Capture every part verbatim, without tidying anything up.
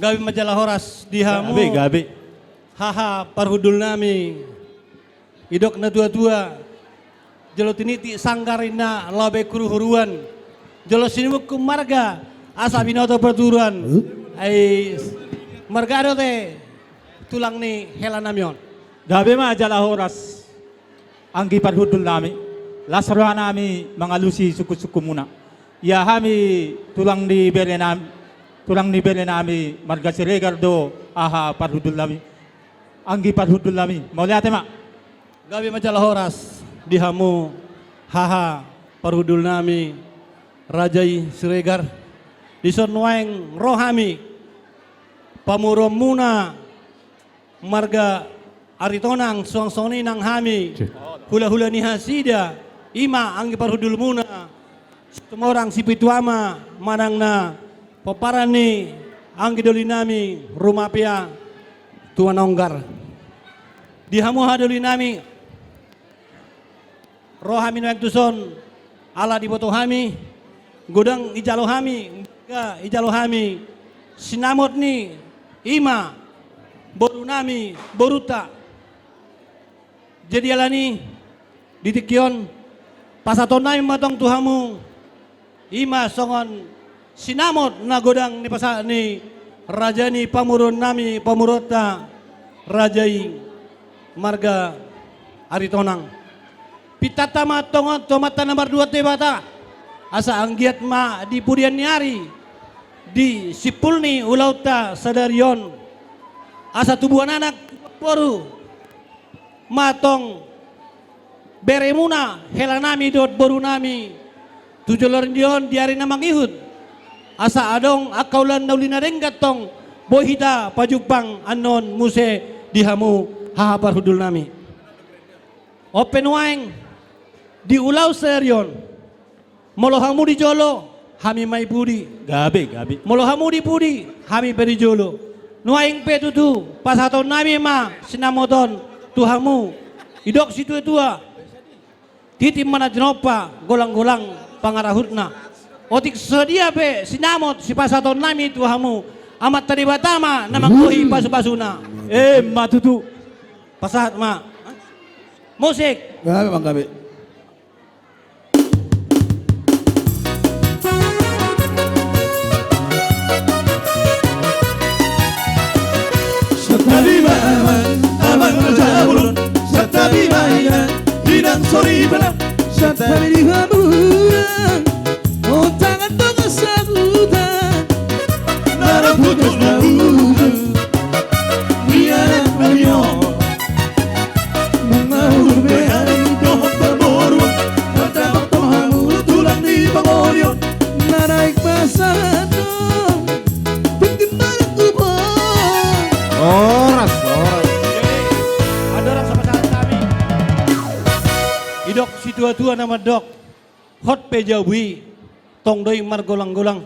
Gabe ma jala horas di hamu. Gabe, gabe. Haha parhundul nami. Didok na tua-tua, jolo tiniti sanggar inna laho bahen huru-huruan. Jolo sinungkun marga asa binoto partuturan. Huh? Ai marga do ate tulang ni hela nami on. Gabe ma jala horas. Anggi parhundul nami, las roha nami mangalusi sungkun-sungkunmuna. Ia hami tulang ni bere nami, tulang ni bere nami marga Siregar do haha parhundul nami. Anggi parhundul nami, mauliate ma. Gabe ma jala horas di hamu haha parhundul nami raja i Siregar. Dison nuaeng ro hami pamoruonmuna marga Aritonang, suang songon i nang hami hula-hula ni nasida, i ma anggi parhundulmuna Situmorang Sipitu Ama manang na pomparan ni anggi doli nami Rumapea Tuan Onggar. Di hamu haha doli nami, ro hami nuaeng tuson ala diboto hami godang dijalo hami, dijalo hami sinamot ni i ma boru nami, borunta. Jadi alani di tingki on pasahaton nami ma tong tu hamu i ma songon sinamot na godang ni pasahat ni raja ni pamoruon nami, pamoruonta raja i marga Aritonang. Pintanta ma tong on tu Amanta na martua Debata asa anggiat ma di pudian ni ari, di simpul ni ulaonta sadari on, asa tubuan anak boru ma tong beremuna, hela nami dohot boru nami tu joloan ni ari on di ari na mangihut, asa adong angka ulaon na uli na denggan tong boi hita pajumpang annon muse di hamu haha parhundul nami. On pe nuaeng di ulaon sadari on, molo hamu di jolo, hami ma di pudi. Gabe, gabe. Molo hamu di pudi, hami pe di jolo. Nuaeng pe tutu pasahaton nami ma sinamot on tu hamu. Didok situa-tua, tintin ma na tinompa, golang-golang pangarahutna. Otik sadia pe sinamot sipasahaton nami tu hamu, Amanta Debata ma na manggohi pasu-pasuna. Emma tutu. Pasahat ma. Musik. Gabe, Bang, gabe. Santabi ma amang, amang na jabolon. Santabi ma inang, inang soripada. Santabi di hamu, amang. Ontangan tonga sabutan. Na rap putus na ujung. Di anak nami on. Nunga hurbean dohot parboruon, mardamot do hamu tulang ni pangolion. Na naeng pasahaton, tingki marangkup on. Horas, horas. Jadi, andorang so pasahat hami, didok situa-tua na mandok, hot pe jabu i, tong do i margolang-golang.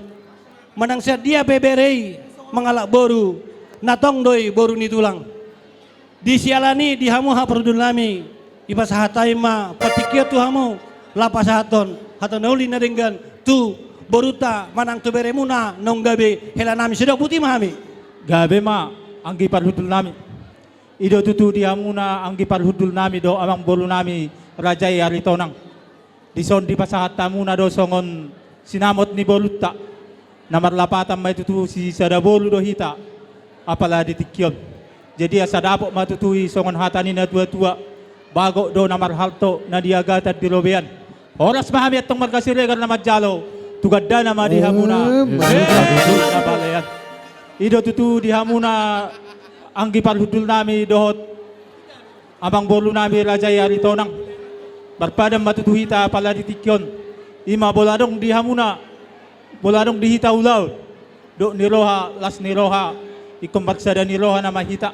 Manang sian dia pe bere i mangalap boru, na tong do i boru ni tulang. Di siala ni i di hamu haha parhundul nami, dipasahat hami ma partingkian tu hamu, laho pasahathon hata na uli na denggan tu borunta manang tu beremuna naung gabe hela nami, sai didok botima hami. Gabe ma anggi parhundul nami. I do tutu di hamuna anggi parhundul nami dohot amang boru nami raja i Aritonang. Dison dipasahat hamuna do songon sinamot ni borunta. Na marlapatan ma i tutu sisada boru do hita, apala di tingki on. Jadi asa dapot ma tutu i songon hata ni na tua-tua, bagot do na marhalto na niagatan di robean. Horas ma hami antong marga Siregar na manjalo, tu gandana ma di hamuna. Em, em, na balean. I do tutu di hamuna anggi parhundul nami dohot amang boru nami raja i Aritonang. Marpadan ma tutu hita apala di tingki on. I ma molo adong di hamuna, molo adong di hita ulaon, dok ni roha, las ni roha, ingkon marsada ni roha nama hita.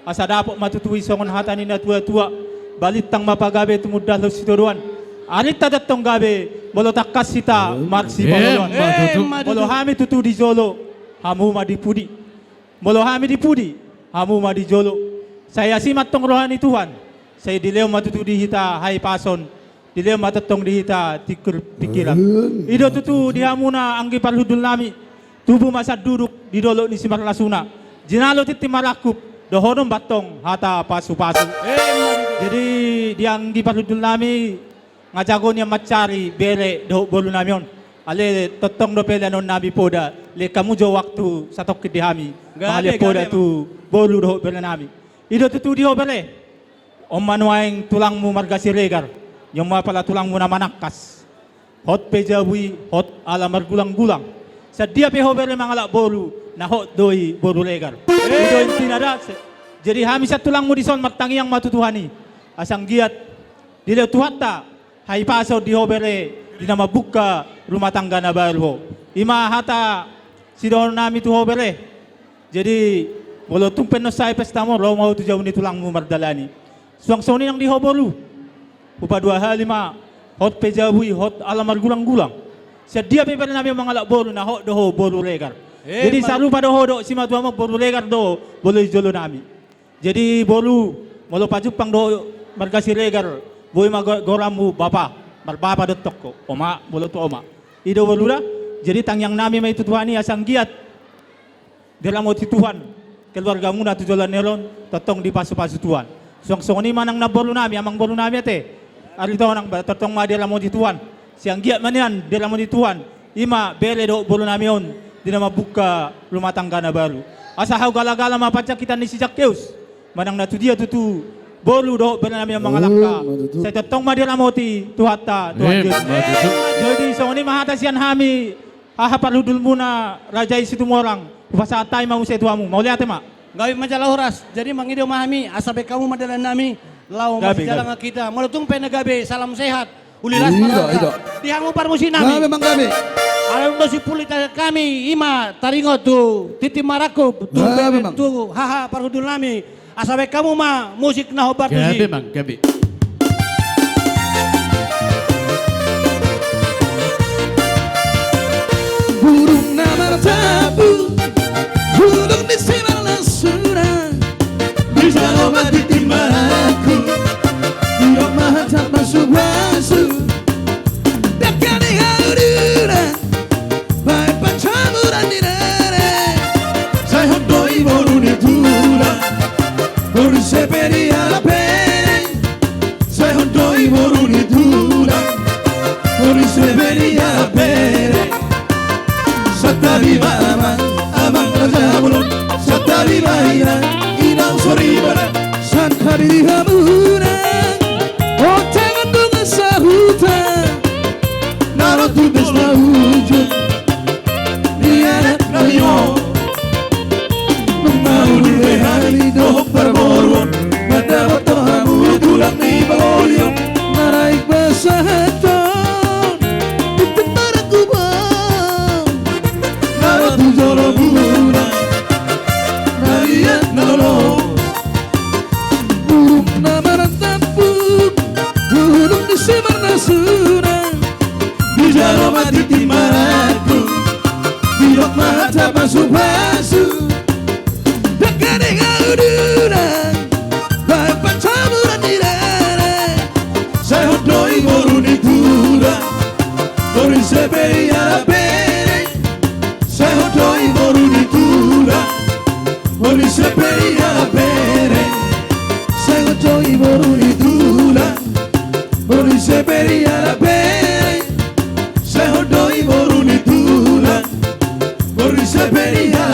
Asa dapot ma tutu i songon hata ni na tua-tua. Balintang ma pagabe tumundalhon sitadoan. Arinta do antong gabe, molo tangkas hita marsipangoloan. Em, em, ma tutu. Molo hami tutu di jolo, hamu ma di pudi. Molo hami di pudi, hamu ma di jolo. Sai asi ma antong roha ni Tuhan, sai dilehon ma tutu di hita hahipason, dilehon ma tongtong di hita tingkir, tingkiran. I do tutu di hamuna anggi parhundul nami. Tubu ma sian duduk di dolok ni simarlasuna, jinalo tintin marangkup, dohonon ma antong hata pasupasu. Jadi di anggi parhundul nami, nga jago nian mansari bere dohot boru nami on. Ale tongtong dope lehonon nami poda, lehon hamu jo waktu satongkin di hami mangalean poda tu boru dohot bere nami. I do tutu di ho bere. On ma nuaeng tulangmu marga Siregar, on ma pala tulangmu na manangkas. Hot pe jabu i, hot ala margulang-gulang. Sian dia pe ho bere mangalap boru, na hot do i boru Regar. I do intina da. Jadi hami sian tulangmu dison martangiang ma tu Tuhan i, asa anggiat dilehon Tuhanta hahipason di ho bere, di na mambuka rumah tangga na baru ho. I ma hata sidohonon nami tu ho bere. Jadi molo tung pe annon sae pestamu, ro ma ho tu jabu ni tulangmu mardalani. Suang songon i nang di ho boru. Hupaduahali ma, hot pe jabu i, hot ala margulang-gulang. Sian dia pe bere nami on mangalap boru, na hot do ho boru Regar. Jadi sarupa do ho dohot simatuam on, boru Regar do molo di jolo nami. Jadi boru, molo pajumpang dohot marga Siregar, boi ma go-, goranmu bapa, marbapa do antong ho, oma molo tu oma. I do boru da. Jadi tangiang nami ma i tu Tuhan i, asa anggiat diramoti Tuhan keluargamuna tu joloan ni ari on, tongtong dipasupasu Tuhan. Suang songon i ma nang namboru nami, amangboru nami ate, Aritonang, ba tongtong ma diramoti Tuhan. Sai anggiat ma nian diramoti Tuhan, i ma bere dohot boru nami on di na mambuka rumah tangga na baru. Asa hau gala-gala ma panjangkitan ni si Zakkeus, manang na tudia tutu boru dohot bere nami on mangalangka. Sai tongtong ma diramoti Tuhanta, Tuhan Jesus. Jadi songon i ma hata sian hami, haha parhundulmuna, Raja i Situmorang, hupasahat hami ma muse tu hamu. Mauliate ma. Gabe ma jala horas. Jadi mangido ma hami, asa baen hamu ma dalan nami, laho masijalangan hita. Molo tung pe na gabe, salam sehat. Uli las mararta. Di hamu parmusik nami. Gabe, manggabe. Alai dung do simpul hita hami, i ma taringot tu tintin marangkup, tu bere, tu haha parhundul nami. Asa baen hamu ma musik na hombar tusi. Gabe, manggabe. Burung na martampuk, burung di simarlasuna, dijalo ma tintin marangkup, didok ma hata pasupasu. Dangka ni hauduran, baen pansamotan di rere. Sai hot do i boru ni tulang, boru ni si Peri ala bere. Sai hot do i boru ni tulang, boru ni si Peri ala bere. Santabi ma amang, amang raja bolon. Santabi ma inang, inang soripada. Santabi di hamuna, ontangan dongan sahuta, na ro tu pesta ujung ni anak nami on. Nunga uli hami dohot parboruon, mandapothon hamu tulang ni pangolion. Maraik pasahathon tintin marangkup on, na ro tu jolomuna, na liat na lolo. Burung na martampuk, burung di simarlasuna, dijalo ma tintin marangkup, didok ma hata pasupasu. Dangka ni hauduran, baen pansamotan di rere. Sai hot do i boru ni tulang, boru ni si Peri ala bere. Sai hot do i boru ni tulang, boru ni si Peri ala bere. Sai hot do i boru ni tulang, boru ni si Peri ala bere. Sai hot do i boru ni tulang, boru ni si Peri ala